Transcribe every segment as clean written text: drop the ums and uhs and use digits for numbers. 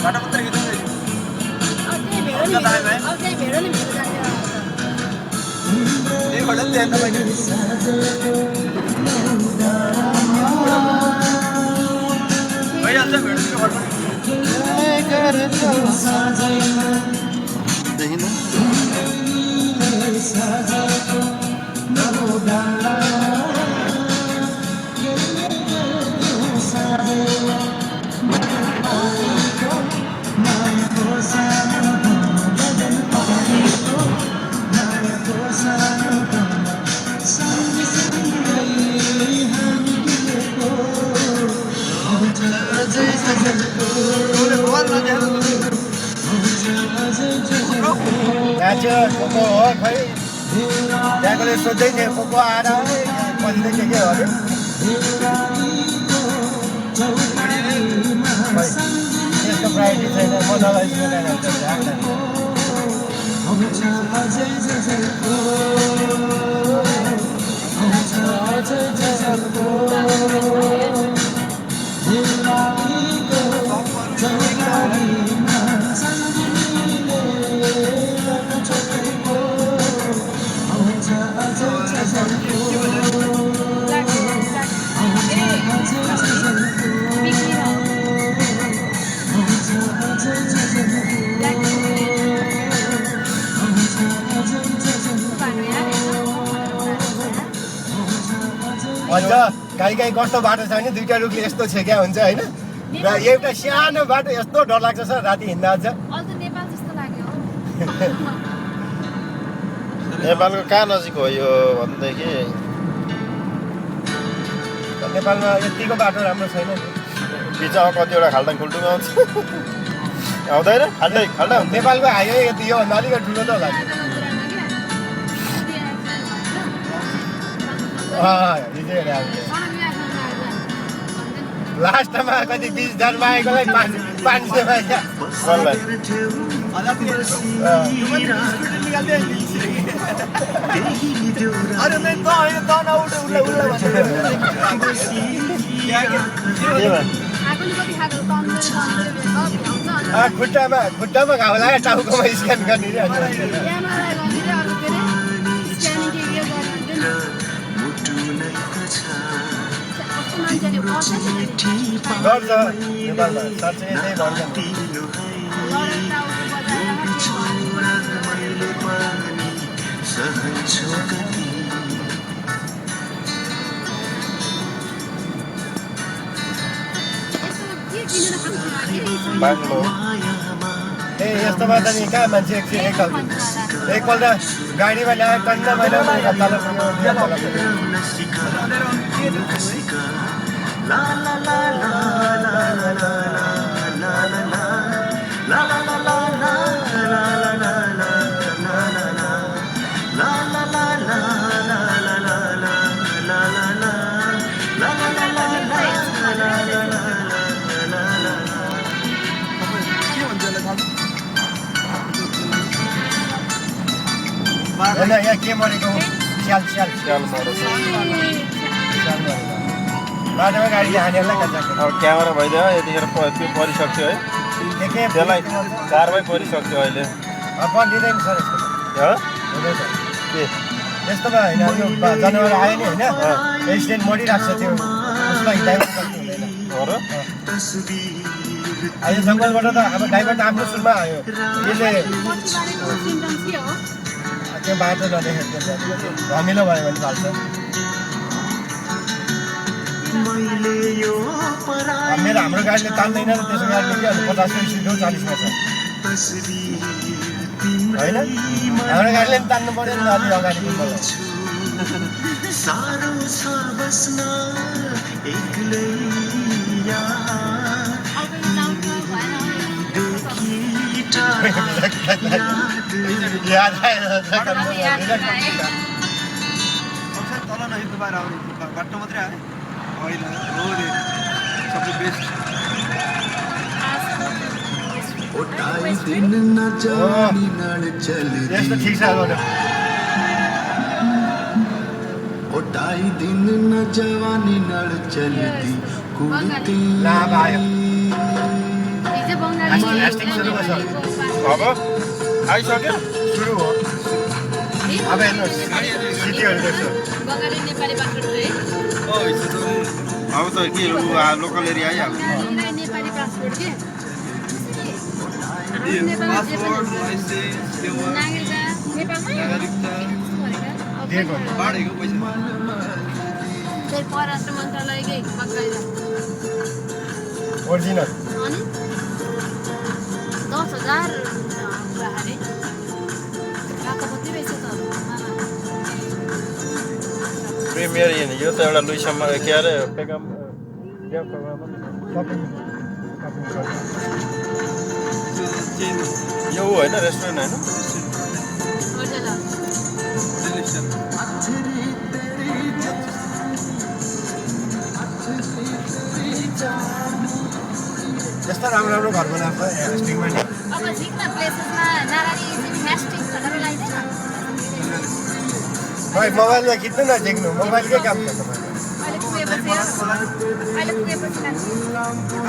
बाटो मात्रै गीत को हो खै त्यहाँकोले सोध्दै थियो को आएर कहिले के हो अरे त्यसको प्रायोरिटी छैन म दबाई भन्छ काहीँ कस्तो बाटो छ भने दुईटा रुखले यस्तो छेक्या हुन्छ होइन र एउटा सानो बाटो यस्तो डर लाग्छ सर राति हिँड्दा अझ नेपालको कहाँ नजिक हो यो भनेदेखि नेपालमा यतिको बाटो राम्रो छैन बिचमा कतिवटा खाल्टा खुल्टुमा आउँछ आउँदैन खाल्टा नेपालको हाइवे यति योभन्दा अलिकति ठुलो त होला लास्टमा कति 20,000 आएकोलाई 500 खुट्टामा घाउ लाग्यो टाउकोमा स्क्यान गर्ने गर्छ नेपालमा साँच्चै नै गर्छ बाङ्लो ए यस्तोमा त नि कहाँ मान्छे एकपल्ट गाडीमा ल्याएर टन्न महिना यहाँ के मरेको स्याल मरेको बाटोमा गाडी हानेहरूलाई अब क्यामेरा भइदियो यतिखेर त्यो परिसक्यो है त्यसलाई कारवाही परिसक्यो अहिले दिँदैन सर के यस्तोमा होइन यो जनावर आयो नि होइन एक्सिडेन्ट मरिरहेको छ त्यो उसलाई ड्राइभर हुँदैन यो जङ्गलबाट त अब ड्राइभर त आफ्नो सुरुमा आयो यसले त्यो बाटो नदेखेको धमिलो भयो भने फाल्छ हाम्रो गाडीले तान्दैन त्यसो गाडीले के 50 स्पिड हो 40 छ होइन हाम्रो गाडीले पनि तान्नु पर्यो नि अलि अगाडि याद आयो तल नहिँड्नु बाहिर आउने बाटो मात्रै आयो होइन सबै बेस्ट यस्तो ठिक छ दिन न जवानी नड़ चलती कुड़ती लाभ आयो ह्यास्टिङ सुरु भयो सर अब आइसक्यो सुरु हो अब हेर्नुहोस् सिटीहरू देख्छु बङ्गाली नेपाली पासपोर्ट है अब त के लोकल एरिया आइहाल्छ नेपाली पासपोर्ट के नागरिकता नेपालमा फेरि परराष्ट्र मन्त्रालयकै बकाइदा ओरिजिनल अनि 10,000 कुरा अरे काका कति रहेछ त प्रिमियर इन यो त एउटा लुइसम्म के अरे पेगाम यो होइन रेस्टुरेन्ट होइन यस्तो राम्रो राम्रो घर बनाएको छ ह्यास्टिङमा नि अब झिक्न प्लेसेसमा नारायणी ह्यास्टिङ भनेर लगाइदैन खै मोबाइलमा खिच्नु न देख्नु मोबाइलकै काम छ तपाईँको अहिले पुगेपछि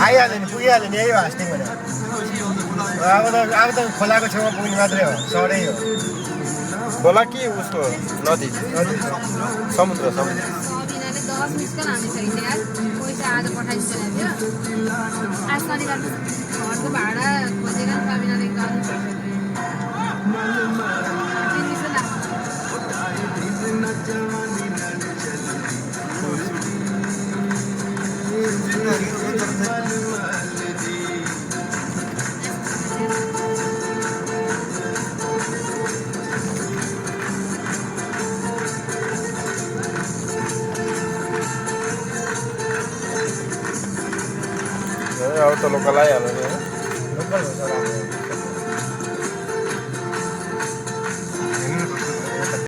आइहाल्यो नि पुगिहाल्यो नि यही हो ह्यास्टिङ भनेर अब त खोलाको छेउमा पुग्ने मात्रै हो सडै हो खोला कि उसको नदी समुद्र सबिनाले 10 मिस्कल हानिसकेको थियो यार पैसा आज पठाइसकेको थियो आज शनिबार घरको भाडा खोजेर सबिनाले गर्नु अब त लोकल आइहाल्यो नि लोकल हो सर